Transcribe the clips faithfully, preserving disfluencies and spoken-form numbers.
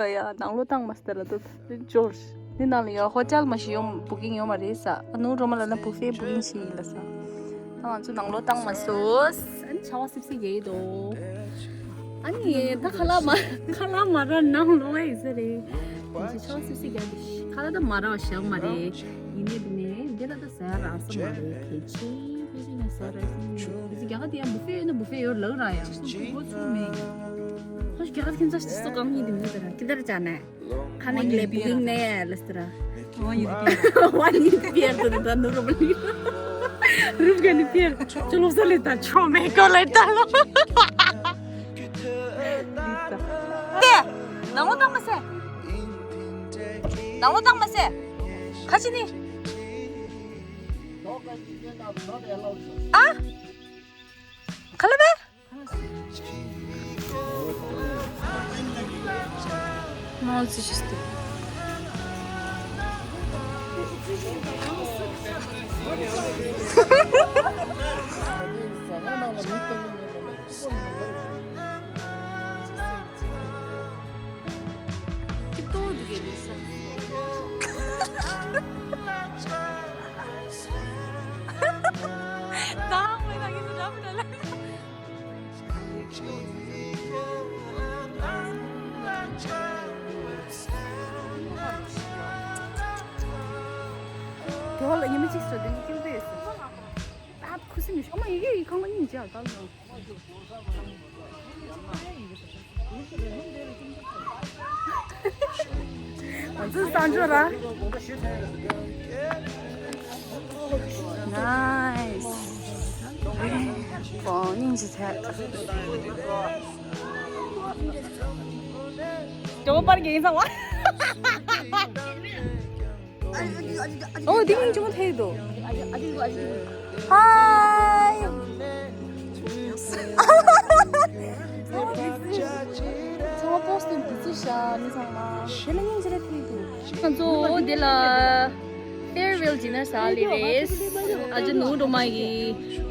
ཡ་ནང་ལོགས་བཏང་མ་སྟེར་ལ་དུ་འབྱོར། འདི་ནང་ལ་ཡ་ཧོ་ཊེལ་མ་ཞིག་ཡོང་བུ་ཀིང་ཡོང་མ་རེད་ས། ཨ་ནུ་རོ་མ་ལ་ན་བུ་ཕེ་བུ་ཀིང་ཞིག་ཡིན་ལ་ས། ད་ང་ཚོ་ནང་ལོགས་བཏང་མ་སོང་། ཨ་ནི་ཆ་བ་སིབ་སིབ་རྒྱག་ཡི་འདུག་ཨ་ནི་ད་ཁ་ལག་མ་ཁ་ལག་མ་ར་ནང་ལོགས་ཡིན་ས་རེད། ཅི་ཆ་བ་སིབ་སིབ་རྒྱག་གི་ཁ་ལག་ད་མ་ར་བ་བཞག་མ་རེད། ཡིན་ནའི་འདི་ནས་འདི་ལ་ད་ཟ་རག་ས་མ་རེད། ཕལ་ཆེར་ཕལ་ཆེར་ནས་ཟ་རག་ས་མ་རེད། ཁོ་ཚོ་རྒྱ་གར་དེ་ཡང་བུ་ཕེ་ཡོད་ན་བུ་ཕེ་ཡོད་ལབ་ར་ཡ། ཁོ་ཚོ་གོ་ཚུགས་མེད། ཁོ་ཚོ་རྒྱ་གར་ཁྱིམ་ཚང་ཞིག་སུ་གང་ཡིན་དེ་མི་ཟེར་ར། ཁྱི་དར་ཅག་ནས་ཁ་ནས་ལེབ་ཡིན་ནས་ལ་ཟེར་ར། ཝ་ཡིན་པིར། ཝ་ཡིན་པིར་དུ་ད་ནུ་རུ་མ་ལི། རུབ་ག་ནི་པིར། ཅོ་ལོ་ས་ལེ་ད་ཆོ་མེ་ཀོ་ལེ་ད་ལོ། ཏེ། ནང་ལོ་བཏང་མ་སེ། ནང་ལོ་བཏང་མ་སེ། ཁ་ཅི་ནི། ཨ། ཁ་ལ་བེ། མོ་ཙི་ཤིས་ཏེ། དེ་བ་ལ་ཉི་མ་གཅིག་སོ་དེ་འདྲ་སྐྱིད་པོ་ཡོད་སོ། ད་ཁུ་སིམ་མི་ཤོག་མ་ཡི་གེ་ཡི་ཁང་པ་གཉིས་མཇལ་ད་ལ། ང་ཚོ་གསང་སྤྱོད་ར། Nice. ཨོ་སྙིང་རྗེ་ཐལ། ཇོ་པར་གྱི་ཡིན་ས་བ། ཨོ་དེ་མིན་ཅུང་ཐེག་འདུག Hi. ཚང་མ་པོ་སི་ཊི་འདི་ཚོ་བཞག་མི་ཚང་མ་དེ་ལ་སྙིང་རྗེ་རེ་ཐེག་འདུག་ང་ཚོ་འདི་ལ་farewell dinner ཟ་ལེ་རེད། ཨ་ཅེ་ནུ་འགྲོ་མ་ཡི་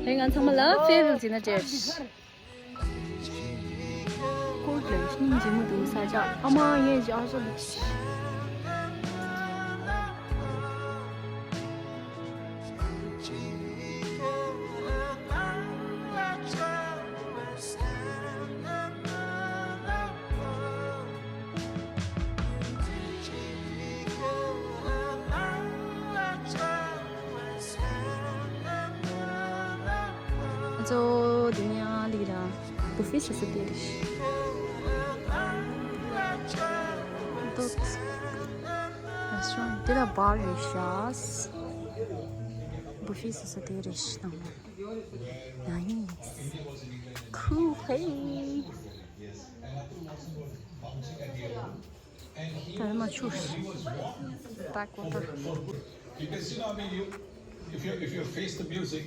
ལས་ང་ཚང་མ་ལ་farewell dinner སྤྲད། ཁོར་གྱི་སྙིང་རྗེ་མོ་འདུག་ས་ཆ་ཨ་མ་ཡེ་ཞི་ཨ་ཞོ་ལི། ང་ཚོ་འདི་ནས་ཨ་ལི་ར་བུ་ཕེ་ཟ་ས་དེ་རེད། ཏོག་ཙམ་རེ་སི་ཊོ་རན་ཊི་དེ་ལ་བར་རེད་ཤག་བུ་ཕེ་ཟ་ས་དེ་རེད་ཤག་ནང་ལ། Nice. Cool. Hey. ད་མ་ཆུ། Back water. Because, you know, I mean, you, if you, if you face the music,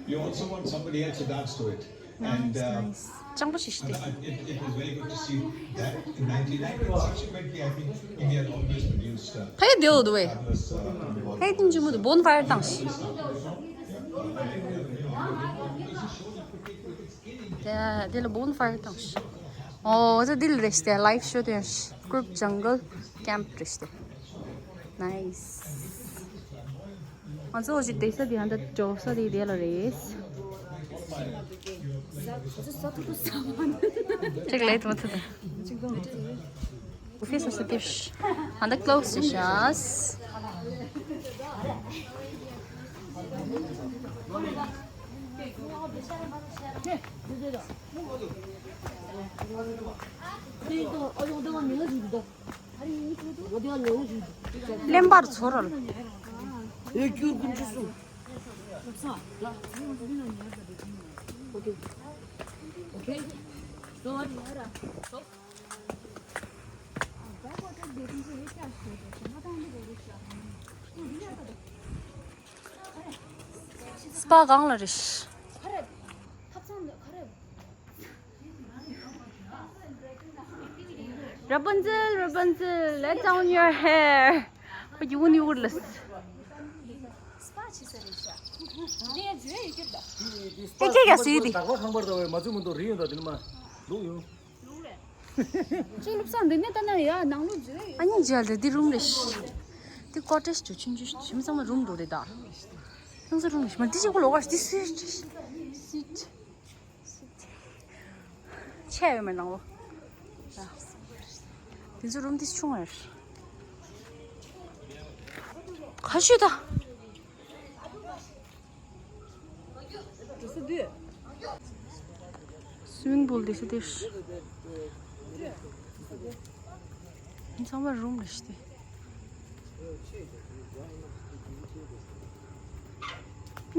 you also want somebody else to dance to it. And, nice, uh, nice. ཅང་པོ་ཞིག་སྟེ། I, it, it was very good to see that in ninety-nine, and subsequently, I think India had always produced, uh, ཕ་ཡི་དེའོ་དུ་བས། fabulous, uh, ཕ་ཡི་ཏིང་ཇུ་མུ་དུ་བོན་ཕ་ཡར་བཏང་ཤི། དེ་དེ་ལ་བོན་ཕ་ཡར་བཏང་ཤི། ཨོ་ད་དེ་ལ་རེ་ཤི་ཏེ་ལའིབ་ཤོ་དེ་ཡང་ཤི། Group Jungle Camp རེ་ཤི་ཏེ། Nice. ང་ཚོ་ཅིག་བསྡད་ས་དེ་ཧ་འདྲ་འགྲོ་ས་དེ་དེ་ལ་རེད། ཅིག་ལས་མ་ཐུབ། བུ་ཕེ་ཟ་ས་དེ་ཧ་འདྲ་ཀློ་སི་ཤག་གླེན་པར་ཚོར་རོལ། སྤ་གང་ལ་རེད། Rapunzel, Rapunzel, let down your hair. ཁོ་ཡུག་ནི་ཡུག་ལ། ཨེ་ཁྱེད་ཀྱ་སུས་དེ། ད་ཁང་པར་ད་བས་མ་བཙུན་མི་འདུག་རི་ཡོད་ད་དེ་ནི་མ་ལུག་ཡོང་། ཅི་ལུགས་སང་འདི་ནས་ད་ན་ཡ་ནང་ལོགས་འཛུལ་ཡོད། ཨ་ནི་མཇལ་ཏེ་འདི་རུམ་རེད་ཤག་འདི་ཀོ་ཊེཇ་དུ་ཆུང་ཆུང་ཞིག་ཞིམ་ཚང་མ་རུམ་འགྲོ་རེད་ད། ཚང་ས་རུམ་རེད་ཤག་མ་འདི་གཅིག་པོ་ལོག་ག་འདི་སུས་ཤིཊ་ཤིཊ་ཆེ་ཡོད་མེད་ནང་ལོགས། འདི་ཚོ་རུམ་འདི་ཆུང་བ་རེད། ཁ་ཤོད་ད། སུ་ཝིང་པུལ་དེ་ཤི་དེ། ཚང་མ་རུམ་རེད་ཤི་དེ།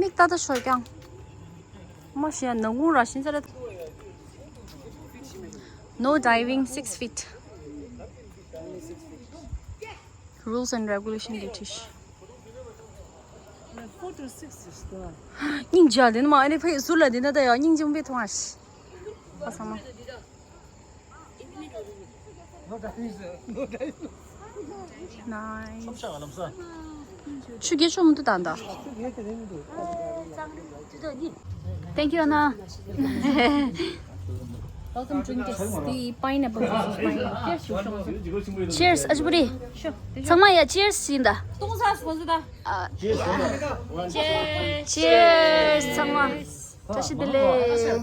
མིག་ལྟ་ལྟ་ཤོར་ཀྱང་། མ་ཤི་ཡ་ནང་ཁུང་ར་ཤིན་ཙ་ར། No diving six feet. Rules and regulation འདི་བྲིས། Four to six is the སྙིང་རྗེ་ལྡན་མ་ཨ་ནི་ཕ་ཡི་ཟུར་ལ་འདི་ན་ད་ཡ་སྙིང་རྗེ་མོ་པའི་མཐོང་ཨ་ཤི། ཨ་ས་མ། Nice. ཆུ་རྒྱས་ཤོག་མི་འདུག་ད་ད། Thank you, Anna. Welcome, drink this. The pineapple juice is pineapple. Cheers, ཨ་ཅི་པུ་རི། ཚང་མ་ཡ་cheers ཡིན་ད། Cheers ཚང་མ། བཀྲ་ཤིས་བདེ་ལེགས།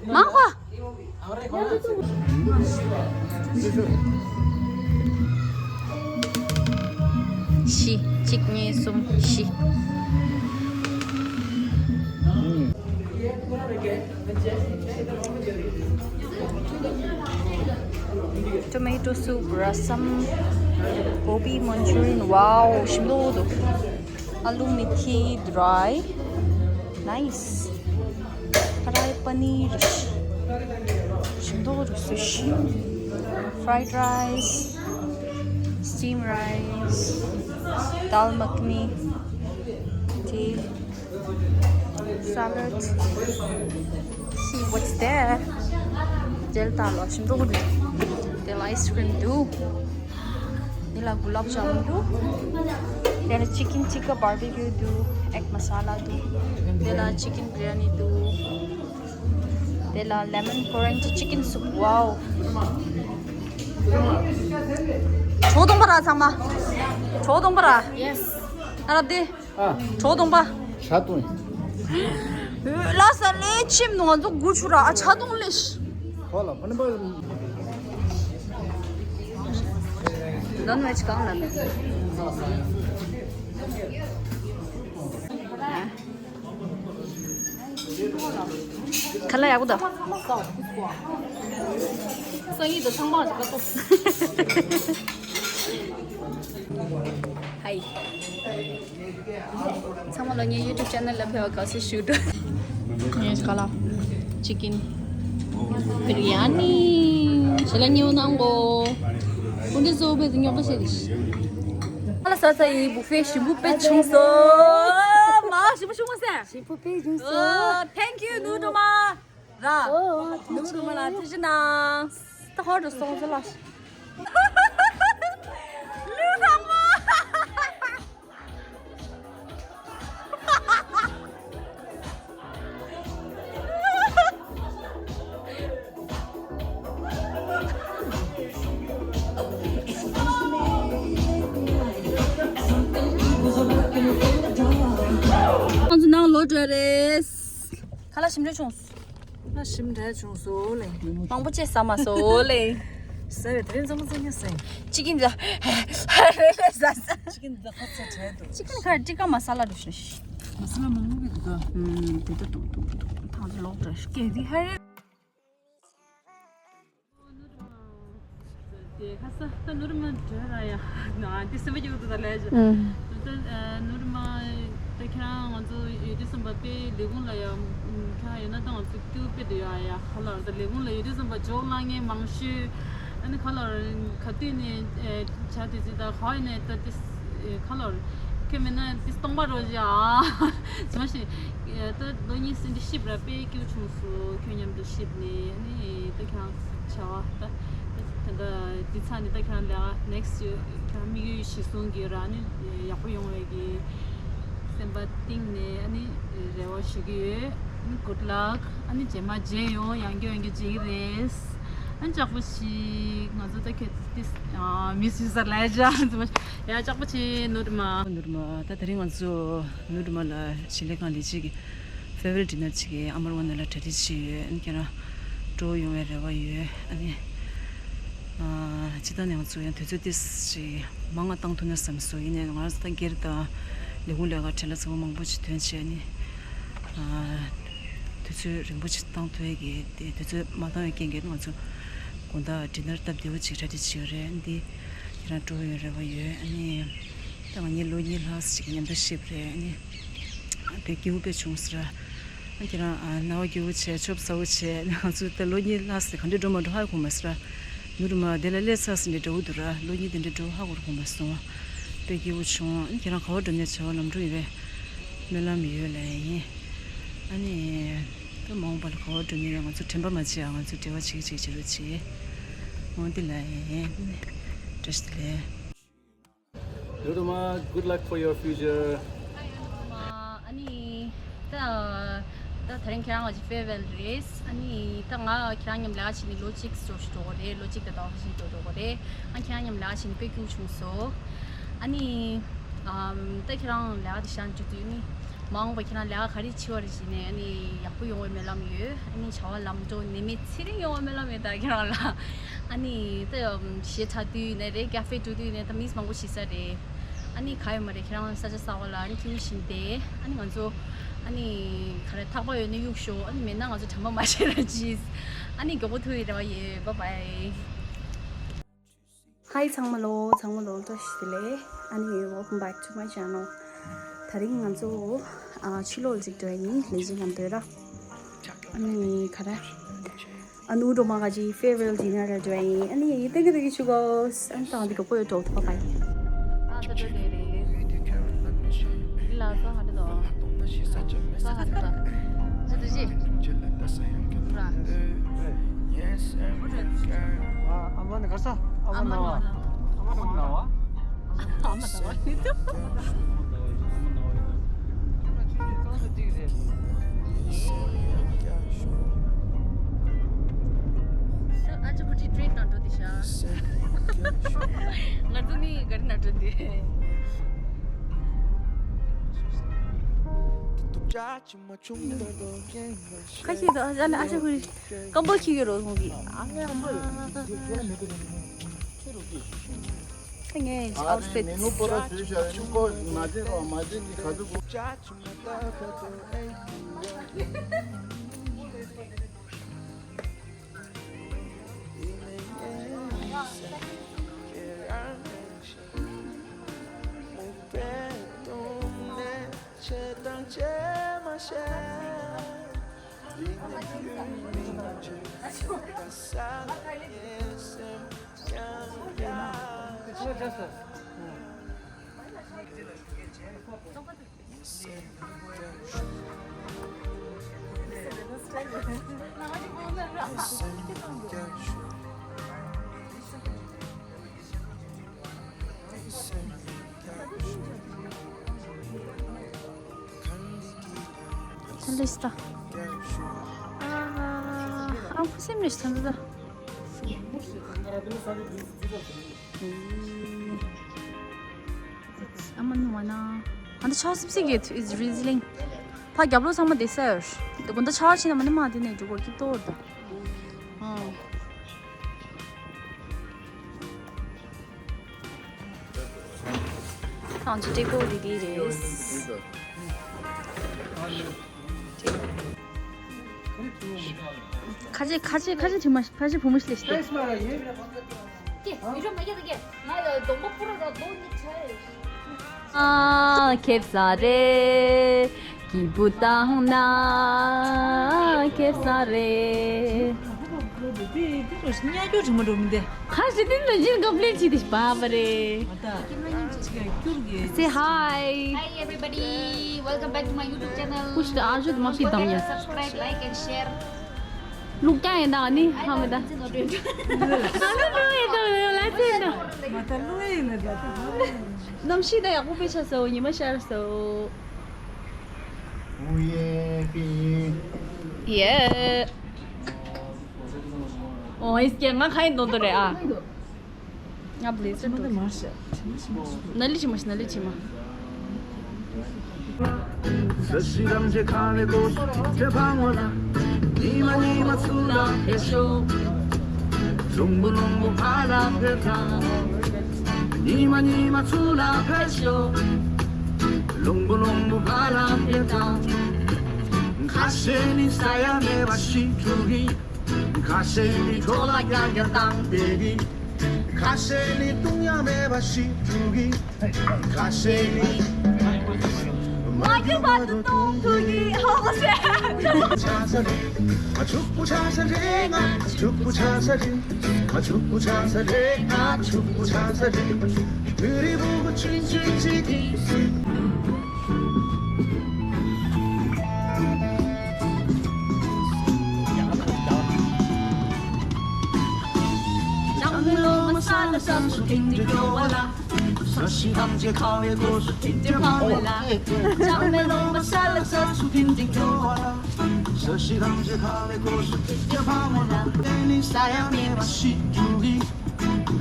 མང་ཧོ། བཞི། གཅིག་གཉིས། གསུམ། བཞི། Tomato soup, rasam, gobi manchurian. Wow, ཞིམ་པོ་འདུག Aloo methi dry. Nice. Karai paneer. Shimdor sushi. Fried rice. Steamed rice. Dal makhani. Tea. Salad. See what's there. Del talo. Shimdor. Del ice cream too. དེ་ལ་གུ་ལབ་ཇམ་འདུག་དེ་ལ་chicken tikka barbecue འདུག egg masala འདུག་དེ་ལ་chicken biryani འདུག་དེ་ལ་lemon Korean chicken soup. Wow. གྲོགས་སྟོང་པ་ར་ཚང་མ། གྲོགས་སྟོང་པ་ར། Yes. ཨ་རབ་དེ། ཨ། གྲོགས་སྟོང་པ། ཆ་སྟོང་། ལ་ས་ལེ་ཆིམ་ནང་ང་ཚོ་གུ་ཆུ་ར་ཨ་ཆ་སྟོང་ལེ་ཤི། ཁོ་ལ་ཕ་ནི་པ། Don't waste གང་ལ་ལ། ཁ་ལག་ཡག་པོ་འདུག་སང་ཉིན་དུ་ཚང་མ་ཧའི། ཚང་མ་ལ་ངའི་YouTube channel ལ་ཕེབས་པར་དགའ་བསུ་ཞུ་འདོད། ངས་ག་ལ་chicken biryani ཞེ་ལ་ཉེའུ་ནང་གོ། ཀུན་དེ་གཙོ་བོ་བས་ཉོག་པ་བྱེད་དེ། ཨ་ལ་ས་ས་ཡི་buffet ཞིམ་པོ་དཔེ་བྱུང་སོང་། མ་ཞིམ་པོ་བྱུང་མ་ཟེར། ཞིམ་པོ་དཔེ་བྱུང་སོང་། Thank you ནུ་འགྲོ་མ། ར། ནུ་རུ་མ་ལ་ཐུགས་རྗེ་གནང་། ད་ཧོ་འགྲོ་སོང་ཟེར་ལ། ལུས་ཐང་མ། ང་ཚོ་ནང་ལོག་འགྲོ་རེད། ཁ་ལག་ཞིམ་རེ་བྱུང་། ང་ཞིམ་དྲགས་བྱུང་སོ་ལེ། མང་པོ་ཅེས་ཟ་མ་སོ་ལེ། ཟ་བའི་དེ་རིང་ཚང་མ་ཚང་ཉ་ཟེ། ཅི་ཀིན་ཟ། ཟ་ཟ། ཅི་ཀིན་འདི་ཧ་ཚ་བྲལ་འདུག་ཅི་ཀིན་ཁར་ཏི་ཀ་མ་ས་ལ་འདུག་ཤ་ཤ། མ་ས་ལ་མང་པོ་གི་འདུག་ག་ཨུམ། དེ་ད་ཏུག་ཏུག་ཏུག་ཏུག་ཐང་ཅི་ལོག་འདྲ་ཤ་ཀེ་འདི་ཧ་རེ། དེ་ཁ་ས་ད་ནུ་རུ་མ་འདྲ་ར་ཡ། ན་དེ་སེམས་པ་སྐྱིད་པོ་འདུག་ད་ལས་ཞེ། ཨུམ། ད་ནུ་རུ་མ་ད་ཁྱེད་རང་ང་ཚོ་ཡོད་དུས་ཙམ་པ་དཔེ་ལས་ཁུངས་ལ་ཡ་ཁྱེད་རང་ཡོད་ན་ད་ང་ཚོ་སྐྱིད་པོ་དཔེ་འདུག་ཡ། ཡ་ཁ་ལར་ད་ལས་ཁུངས་ལ་ཡོད་དུས་ཙམ་པ་ཇོག་ལངས་མཁན་མང་ཤོས། ཨ་ནི་ཁ་ལར་ག་དུས་ནས་བྱ་དུས་ཙི་ད་ཧོ་ཡིན་ནས་ད་དེ་ཁ་ལར་ཁྱོད་མེད་ན་དེ་སྟོང་པ་རོ་བཞི་ཨ། ཇི་མ་ཤི་ད་ལོ་གཉིས་ཟིན་དུ་ཤིབ་ར་དཔེ་སྐྱིད་པོ་བྱུང་སོང་ཁྱོད་མཉམ་དུ་ཤིབ་ནས་ཨ་ནི་ད་ཁྱེད་རང་བྱ་བ་ད་ད་ད་དེ་ཚ་ནི་ད་ཁྱེད་རང་ལས་ཀ་next year ཁྱེད་རང་དམིགས་ཡུལ་གཞི་བཟུང་གི་ར་ཨ་ནི་ཡག་པོ་ཡོང་བའི་གི་སེམས་པ་གཏིང་ནས་ཨ་ནི་རེ་བ་ཞུ་གི་ཡོད། Good luck. ཨ་ནི་རྗེས་མ་མཇལ་ཡོང་། ཡང་བསྐྱར་ཡང་བསྐྱར་མཇལ་གྱི་རེད། ཨ་ནི་ལྕགས་པོ་ཞིག་ང་ཚོ་ད་ཁྱོད་ཏིས་མི་སུ་ཟར་ལ་ཡ་ཅག་ཡ་ལྕགས་པོ་ཆེ་ནོར་མ། ནོར་མ། ད་དེ་རིང་ང་ཚོ་ནོར་མ་ལ་ཞིང་ལས་ཁང་ལས་བྱེད་ཀྱི་farewell dinner ཅིག་གི་ཨ་མར་ཝ་ན་ལ་གྲ་སྒྲིག་བྱས་ཡོད། ཨ་ནི་ཁྱེད་རང་འགྲོ་ཡོང་བའི་རེ་བ་ཡོད། ཨ་ནི་ཨ་སྤྱིར་བཏང་ནས་ང་ཚོ་ཡང་དུས་ཚོད་ཏིས་ཞིག་མང་ང་བཏང་ཐུབ་ན་བསམ་སོང་། ཡིན་ནའི་ང་རང་ཚོ་ད་སྒེར་དང་ལས་ཁུངས་ལས་ཀ་བྲེལ་བ་ཚ་པོ་མང་པོ་ཞིག་ཐོན་བྱས་ནི། དུས་ཚོད་རིང་པོ་ཞིག་བཏང་ཐུབ་ཡས་ཀྱི་དེ་དུས་ཚོད་མ་བཏང་བའི་རྐྱེན་གྱིས་ང་ཚོ་དགོང་དག་dinner སྟབས་བདེ་པོ་ཅིག་གྲ་སྒྲིག་བྱས་ཡོད་རེད། འདི་ཁྱེད་རང་སྤྲོ་པོ་ཡོད་རེ་བ་ཡོད། ཨ་ནི་ད་ང་གཉིས་ལོ་གཉིས་ལྷག་ཅིག་མཉམ་དུ་བཤད་པ་རེད། ཨ་ནི་དཔེ་སྐྱིད་པོ་དཔེ་བྱུང་ཟེར། ཨ་ཁྱེད་རང་ཨ་རྣ་བ་སྐྱིད་པོ་བྱས། ཆོབ་ཚ་པོ་བྱས། ང་ཚོ་ད་ལོ་གཉིས་ལྷག་ཙམ་ག་འདྲ་འགྲོ་མ་འགྲོ་ཧ་གོ་མ་སོང་ར། ནུ་རུ་མ་དེ་ལ་སླེབས་ཚར་ཟིན་འདྲ་འདྲ་བོ་འདུག་ར། ལོ་གཉིས་དེ་འདྲ་འགྲོ་ཧ་གོ་ར་གོ་མ་སོང་། དཔེ་སྐྱིད་པོ་བྱུང་། ཨ་ཁྱེད་རང་ག་པར་འགྲོ་ནས་བྱ་བ་ལམ་འགྲོ་ཡོད་པས་སྨོན་ལམ་ཡོད་ལ་ཡིན། ཨ་ནི་ད་མ་འོངས་པ་ལ་ག་པར་འགྲོ་ནས་ཡང་ང་ཚོ་དྲན་པ་མ་བརྗེད་ཨ། ང་ཚོ་འབྲེལ་བ་བྱེད་ཀྱི་བྱེད་ཀྱི་བྱེད་རོགས་བྱེད། འོ་འདི་ལ་ཡིན། བཀྲ་ཤིས་བདེ་ལེགས། ཡོད་དུ་མ། Good luck for your future. ཨ་ནི་ད་ད་དེ་རིང་ཁྱེད་རང་ང་ཅིག་farewell རེད། ཨ་ནི་ད་ང་ཁྱེད་རང་མཉམ་ལས་ཀ་བྱས་ནས་ལོ་གཅིག་ཙམ་ཞིག་འགྲོ་གི་རེད། ལོ་གཅིག་དང་ཟླ་བ་ཞིག་འགྲོ་འགྲོ་གི་རེད། ཨ་ཁྱེད་རང་མཉམ་ལས་ཀ་བྱས་ནས་དཔེ་སྐྱིད་པོ་བྱུང་སོང་། ཨ་ནི་ཨམ་ད་ཁྱེད་རང་ལས་ཀ་དེ་བཞག་འཇུག་དུས་ནི་མ་འོངས་པ་ཁྱེད་རང་ལས་ཀ་ག་རེ་བྱེད་པ་རེད་ཟེར་ནས། ཨ་ནི་ཡག་པོ་ཡོང་བའི་སྨོན་ལམ་ཡོད། ཨ་ནི་བྱ་བ་ལམ་འགྲོ་ནད་མེད་ཚེ་རིང་ཡོང་བའི་སྨོན་ལམ་ཡོད་ད་ཁྱེད་རང་ལ། ཨ་ནི་ད་གཞས་འཁྲབ་དུས་ནས་རེད། ཀ་ཧྥེ་འགྲོ་དུས་ནས་ད་མིས་མང་པོ་ཞིག་ས་རེད། ཨ་ནི་ག་ཡོད་མ་རེད། ཁྱེད་རང་ས་ཆ་གསར་པ་ལ་ཨ་ནི་ཁྱེད་རང་བཞིན་བསྡད། ཨ་ནི་ང་ཚོ་ཨ་ནི་ག་རེ་ཐག་པ་ཡོད་ན་གཡུག་ཤོག་ཨ་ནི་མེད་ན་ང་ཚོ་དྲན་པ་མ་བརྗེད་ར་ཅིས། ཨ་ནི་མགྱོགས་པོ་ཐུག་ཡོང་རེ་བ་ཡོད། Bye bye. Hi ཚང་མ་ལོ། ཚང་མ་ལོ་བཀྲ་ཤིས་བདེ་ལེགས། ཨ་ནི་welcome back to my channel. དེ་རིང་ང་ཚོ་ཨ་ཕྱི་ལོགས་ཅིག་འགྲོ་ཡིན། ལས་བྱེད་མཉམ་དུ་ར། ཨ་ནི་ག་རེ། ཨ་ནུ་སྒྲོལ་མ་ག་ཅིག་farewell dinner ལ་འགྲོ་ཡིན། ཨ་ནི་ཡིན་ཏན་གི་དེ་གི་ཆུ་གོ་ཨ་ནི་ཏང་དེ་གི་པོ་ཡོད་འགྲོ་ཐུབ་པ་ག་ཡིན། ཨ་ད་ད་དེ་རེད། ལ་ས་ཧ་ད་དོ། ས་ཧ་ད་དོ། ཅི་དུ་ཅི། ར། ཨ་མ་ནི་ག་ས། ཨ་མ་ན་བ། ཨ་མ་ན་བ། ཨ་མ་ན་བ་ནི་དུ། ཨ་ཅག་ཁུ་ཅི་ཊི་རེན་ནང་འགྲོ་དེ་ཤ། ང་ཚོ་ནི་ག་རི་ནང་འགྲོ་དེ། ཁ་ཤས་དང་ཨ་ཨ་ཤ་ཁུ་རི་ཀམ་པོ་ཁྱི་གི་རོ་ཁོང་གི་ཨ་ཀམ་པོ་ངའི་outfit། ལིས་ཏ། ཨ་ཨ་ཁུ་སིམ་ལིས་ཏ་འདི་ད། ཨ་མ་ནུ་བ་ན། ཨ་ད་ཆ་སིབ་སིབ་གི་is drizzling། ཕ་རྒྱབ་ལོགས་ཚང་མ་དེ་ས་ཡོད། དེ་དགོང་དག་ཆར་ཕྱིན་ན་མ་ནི་མ་དེ་ནས་འགྲོ་གོ་སྐྱིད་ཏོར་ད། ཨ། ང་ཚོ་ཏྲེ་ཀོ་རི་རི་རེད། ཁ་ཆེ་ཁ་ཆེ་ཁ་ཆེ་ཐི་མ་ཁ་ཆེ་བུ་མོ་ཞིག་ལས་ཤི། ཨ་ཁེབ་ས་རེད། སྐྱིད་པོ་བཏང་ན་ཁེབ་ས་རེད། ཁ་ཞི་ཏིན་ལ་ཇིན་གོམ་པླེན་ཆི་དི་བ་བ་རེད། Say hi. Hi everybody, welcome back to my YouTube channel. Push the aju the monkey down here. Subscribe, like and share. Look at it, Nani. How am I? Nam shi da ya ku pe cha so, ni ma share so. ཡེ། ཨོ་ཨིས་ཀྱེ་ང་ཁ་ཡིན་དོན་དུ་རེད་ཨ། ང་བླེ་ཟར་འདུག་ན་ལི་ཆི་མ་ཤི་ན་ལི་ཆི་མ། ཁ་ཤས་ནི་ས་ཡ་མེད་པ་ཞིག་འཁྲུག་གི། ཁ་ཤས་ནི་འཕྲོ་ལ་རྒྱག་རྒྱག་བཏང་བསྡད་གི། ཁ་ཤས་ནི་བཏུང་ཡ་མེད་པ་ཞིག་འཁྲུག་གི། ཁ་ཤས་ནི་མ་གྱུར་པ་དུ་གཏོང་ཐུབ་གི། ཧོ་ཧོ་ཤེ། ཕྱུག་པོ་ཆགས་ས་རེད་ང་། ཕྱུག་པོ་ཆགས་ས་རེད། ང་ཕྱུག་པོ་ཆགས་ས་རེད། ང་ཕྱུག་པོ་ཆགས་ས་རེད། བོད་རིགས་ཕྲུ་གུ་ཆུང་ཆུང་གཅིག་གིས།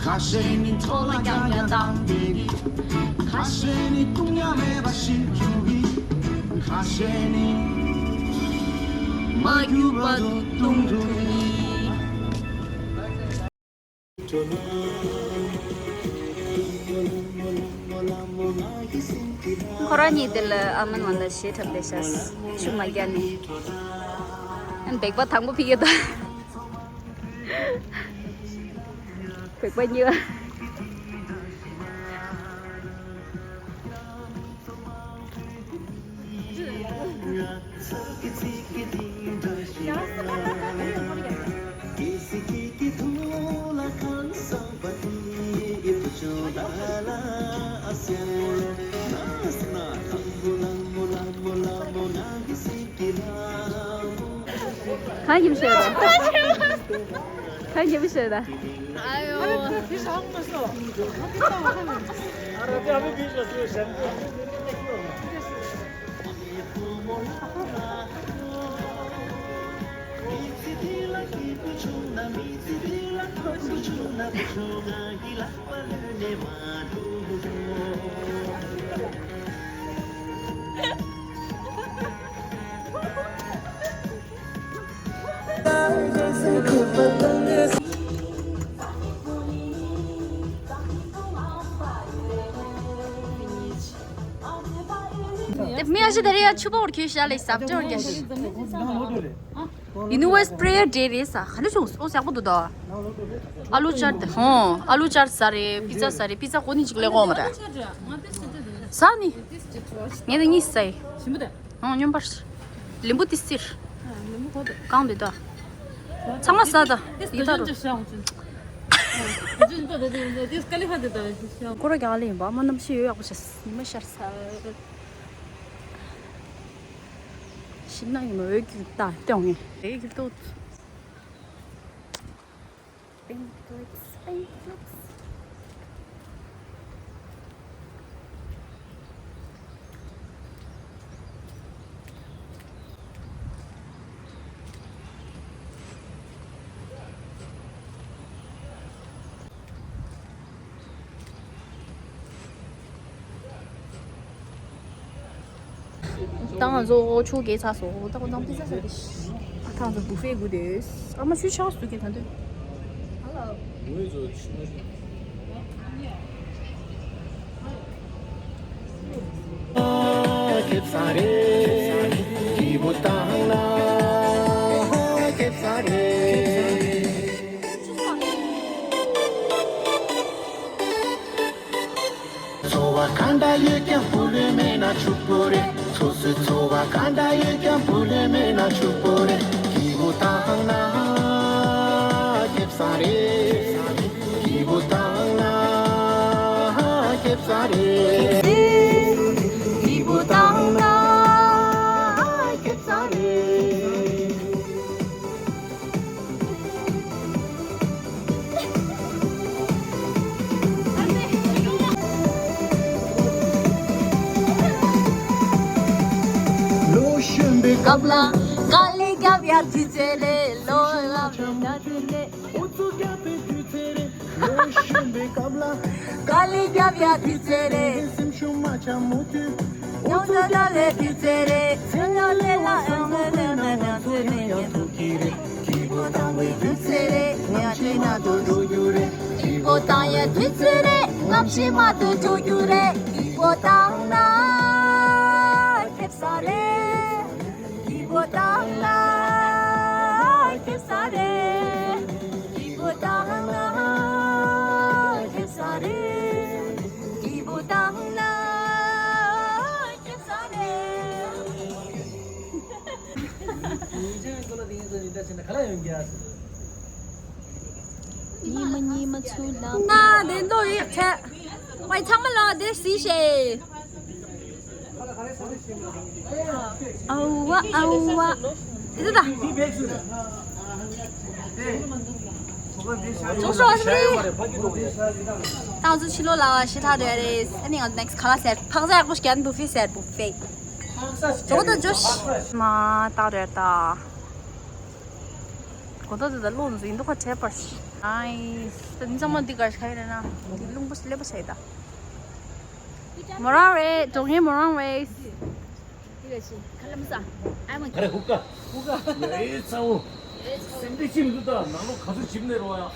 ཁ་ཤས་ནི་འཕྲོ་ལ་རྒྱག་ཡ་བཏང་བསྡད་གི། ཁ་ཤས་ནི་བཏུང་ཡ་མེད་པ་ཞིག་འཁྲུག་གི། ཁ་ཤས་ནི་མ་གྱུར་པ་དུ་བཏུང་ཐུབ་གི། ཁོ་རང་གཉིས་དེ་ལ་ཨ་མན་ཝན་ལ་ཞེ་ཁྲབ་ལས་ཤ་ཆུ་མ་རྒྱག་ནས། ཨན་བེག་པ་དང་པོ་ཕི་གེ་ད། བེག་པ་གཉིས་པ། གང་ཡིན་ཤེས་དང་། གང་ཡིན་ཤེས་དང་། ཨ་ཡོ། དེ་མི་ཨ་ཞེ་ད་རེ་ཡ་ཆུ་བོར་ཁྱོད་ཤ་ལས་ཟབ་ཅོར་རྒྱ་ཤི། Universe Prayer Day རེད་ས། ག་ནས་བྱུང་། ཨོ་ཡག་པོ་འདུག་ད། ཨ་ལུ་ཅར་དེ་ཧོ། ཨ་ལུ་ཅར་ཟ་རེད། པི་ཙ་ཟ་རེད། པི་ཙ་གོ་ནི་ཅིག་ལས་གོ་མ་ད། ཟ་ནི། ངས་དེ་གཉིས་ཟ་ཡི། ཞིམ་པོ་དེ། ཨང་སྨྱོན་པར། ལིམ་བུ་ཏི་སིར། ལིམ་བུ་གོ་དེ། གང་དེ་ད། ཚང་མ་ཟ་ད། ཡི་ད་རུ། ཀོ་ར་ག་ལེ་ཡིན་པ་མ་ནམ་ཤི་ཡོད་ཡག་པོ་ཤ། ཉི་མ་ཤར་ས། ཤིན་ན་ཡིན་ནོ་འོད་ཀྱི་ད་སྟོང་ངེ་འོད་ཀྱི་ཏོ། Pink lips, pink lips. ད་ང་ཚོ་ཆུ་རྐྱལ་ཚར་སོང་། ད་ཁོ་ཚང་པི་ཛ་ཟ་གི། ཨ་ཐང་ཚོ་བུ་ཧྥེ་དགོས་དེ། ཨ་མ་ཆུ་ཆག་སུ་གི་ད་འདོད། འཚོ་བ་ག་འདྲ་ཡོད་ཀྱང་བུ་ལོན་མེད་ན་ཕྱུག་པོ་རེད། སོ་སོའི་འཚོ་བ་ག་འདྲ་ཡོད་ཀྱང་བུ་ལོན་མེད་ན་ཕྱུག་པོ་རེད། སྐྱིད་པོ་བཏང་ན་སྐྱིད་ས་རེད། སྐྱིད་པོ་བཏང་ན་སྐྱིད་ས་རེད། སྐྱིད་པོ་བཏང་ན་སྐྱིད་ས་རེད། ལོ་ སྐབས་ལ་དཀའ་ལས་རྒྱབ་ཡ་དུས་ཚོད་རེད། ལོ་ལ་བའི་ཟླ་དུས་ནས། ཨུ་ཚུགས་རྒྱབ་པའི་དུས་ཚོད་རེད། ལོ་གཞོན་པའི་སྐབས་ལ། དཀའ་ལས་རྒྱབ་ཡ་དུས་ཚོད་རེད། སེམས་ཤུགས་མ་ཆག་མུ་མཐུད། ཡོང་ཚོད་ལ་ལས་དུས་ཚོད་རེད། ཚེ་ལ་ལས་ལ་ཡང་ལས་ལས་ལས་ཡང་ཚོད་ཡོང་ཡ་ཐུག་གི་རེད། སྐྱིད་པོ་བཏང་བའི་དུས་ཚོད་རེད། ང་ཚོའི་ན་དུ་འགྲོ་རྒྱུ་རེད། སྐྱིད་པོ་བཏང་ཡ་དུས་ཚོད་རེད། ང་ཕྱི་མ་དུ་འགྲོ་རྒྱུ་རེད། སྐྱིད་པོ་བཏང་ན་ཁེབས་ས་རེད། སྐྱིད་པོ་བཏང་ན་ཁེབས་ས་རེད། སྐྱིད་པོ་བཏང་ན་ཁེབས་ས་རེད། སྐྱིད་པོ་བཏང་ན་ཁེབས་ས་རེད། ཉི་མ་ཉི་མ་ཚུར་ལ། ཨ་དེ་ཚོ་ཡིག་ཆ། དཔེ་ཚང་མ་ལ་དེ་སྲིད་ཤེས། ཨའུ་ཝ་ཨའུ་ཝ། དེ་ད། ཅུང་ཞོ་ཨ་སི་རི། ཏང་ཙུ་ཕྱི་ལོགས་ལ་ཤི་ཐག་རེད་རེད། ཨ་ནི་ང་next་ག་ལ་ཟེར། ཕག་ཟ་ཡག་པོ་ཞིག་ཡན་བུ་ཕི་ཟེར་བུ་ཕི། ཇོ་ད་ཇོ་ཤི། མ་ཏག་རེད་ད། གོ་ད་དེ་ད་ལོག་འཛིན་འདུག་ཁ་བྲལ་པར། ཨའི། ད་ནི་ཚང་མ་འདི་གར་ཁ་ཡིན་ན་འདི་རླུང་པོ་སླེབས་པ་བྱས་ད། མོ་རང་རེད། གྲོགས་ངའི་མོ་རང་རེད། འདི་ག་ཞིག་ཁ་ལམ་ས། ཨའི་མ་ག་རེ་ཧུ་ཀ་ཧུ་ཀ་ཡ་ཨེ་ཚ་བོ། སེམས་པའི་ཅི་མི་འདུག་ད་ནང་ལོགས་ག་ཚོད་ཅིབ་ནས་རོ་ཡ།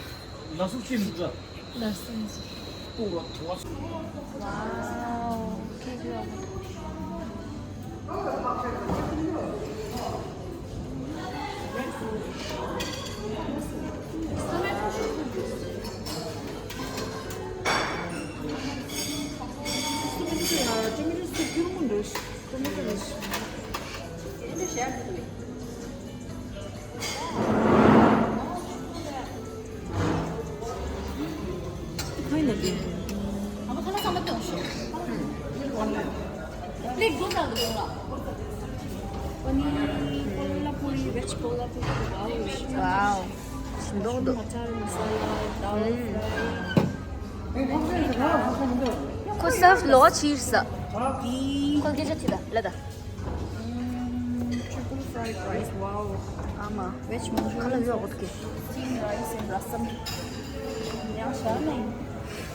ན་ཟུག་ཅི་མི་འདུག་ད། ལ་སེམས་ཅི། ཏུ་ར་ཐུ་བ། Wow, okay, good. Wow. Wow. Wow. ཁོ་སར་ལོ་ཕྱིར་ས། ཁོ་སྐད་ཆ་དྲིས་ད་ལ་ད། Triple fried rice, wow. ཨ་མ། Veg manchurian, ཁ་ལག་ཡོད་གོ་ཐུག་གི། Steamed rice and rasam. ཡང་ཤར་ནས།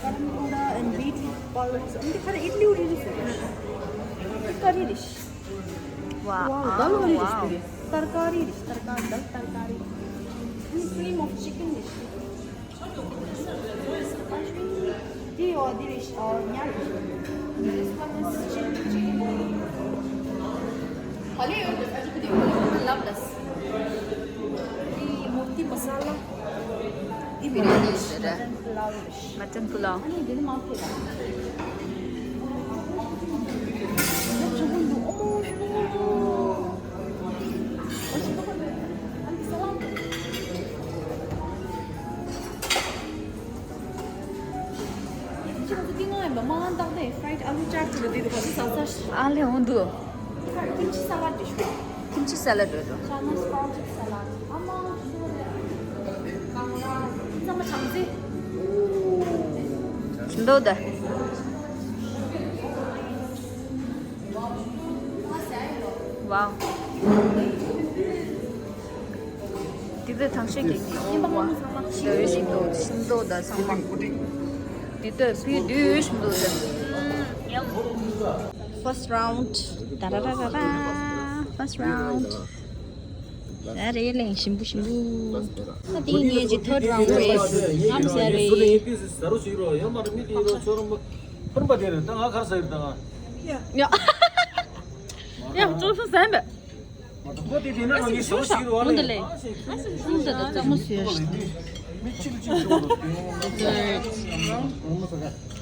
Karam pura and beetroot pulse. འདི་ག་རེ་ཨིཌ་ལི་རེད་ཟེར། འདི་ཀ་རི་རེད། Wow, wow, dal ཀ་རི་རེད། ཏར་ཀ་རི་རེད། ཏར་ཀ་རི། Dal ཏར་ཀ་རི། This cream of chicken རེད། འདི་ཡོད་འདི་རེད། ཨ་ཉར་རེད། This one is chili chicken. འདི་མུག་ཏི་མ་ས་ལ། འདི་མི་རེད། Mutton pulao རེད། Mutton pulao. ཨ་ནི་འདི་ནི་མ་ཕེ་ར། ཡ་ཆུ་བུ་འདུག་ཨོ་མོ་ཤུ། ཨ་ནི་ས་ལ། ཨ་ལེ་འོང་འདུག Kimchi salad རེད་འདུག Chana sprouted salad. ཨ་མ། ཁྱིམ་ཚང་མ་བྱམས་བརྩེ། ཞིམ་འདུག་ད། Wow. འདི་ཚོ་ཐང་ཤིང་གི་ཉོ་བ། འདི་ཞིམ་འདུག་ཞིམ་འདུག་ད་ཚང་མ། འདི་ཚོ་བི་འདི་ཞིམ་འདུག་ད། First round. ད་ར་ར་ར་ར། First round. ད་རེད་ལེ་ཞིམ་པོ་ཞིམ་པོ། ད་དེ་ངས་ཀྱི་third round རེད། ཨམ་ཟ་རེད། ཡ། ཡ། ཅོ་སུ་ཟན་པས། ཨ་སི་ཅུང་ཞག་མོ་འདི་ལས། ཨ་སི་ཅུང་ཞག་ད་གཙང་མ་བཟོས་ཤིག་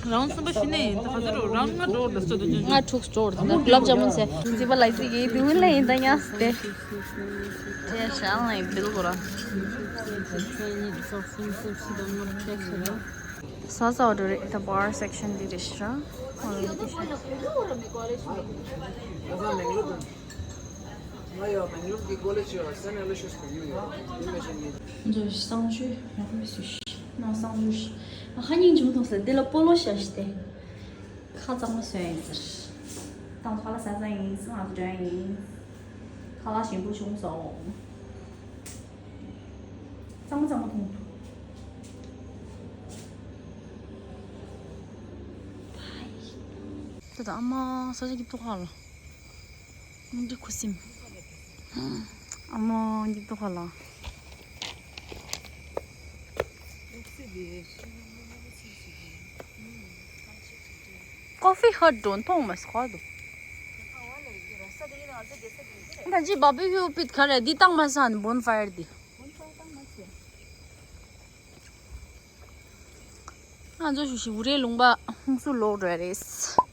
རང་སེམས་པ་ཤི་ནས་ཡིན་ད་ག་ཚོད་རང་ང་འགྲོ་ད་སོ་ད་ཅུང་ང་ཕྲུག་འགྲོ་ད་གློབ་ཇ་མོ་ཟེར་འཛི་པ་ལ་ཟི་གི་དུ་ལ་ཡིན་ད་ཉག་སྟེ། དེ་ཤ་ལ་ཡིན་བིལ་གོ་ར། ས་ས་འགྲོ་རེད་ད་bar section འདི་རེད་ཤི་ར། ང་ཡང་མེང་ལོར་གྱི་ཀོ་ལེཇ་ཡོད། སན་ཨ་ལོ་ཤི་ཡས་བོད་ཡིག་ཡོད། ཨིན་ལི་ཤི་ཡིན། ང་ཚོ་གསང་སྤྱོད་ཡག་པོ་བཟོས་ཤིག་ང་གསང་སྤྱོད་ཤིག་ང་ཁ་ཉིན་བྱུང་ཐོག་ཟེར་འདི་ལ་སྤོ་ལོ་བྱ་ཞིག་སྟེ། ཁ་གཙང་མ་བཟོས་ཡིན་ཟེར། ཏང་ཁ་ལ་ཟ་ཟ་ཡིན་སང་ཨ་འདྲ་ཡིན། ཁ་ལག་ཞིམ་པོ་བྱུང་སོང་། གཙང་མ་གཙང་མ་འཐུང་། ད་ད་ཨ་མ་ས་ཆ་སྐྱིད་པོ་ཁ་ལ། འདི་ཁུ་སིམ། ཨ་མ་སྐྱིད་པོ་ཁ་ལ། Coffee Hut འགྲོ་མཐོང་མ་སོང་དོ། ད་ཅི་barbecue pit ག་རེ་འདི་བཏང་མ་སང་bonfire འདི། ང་ཚོ་ཞུ་ཞི་འུ་རའི་ལུང་པ་ཧུང་སུ་ལོག་འགྲོ་ཡ་རེད།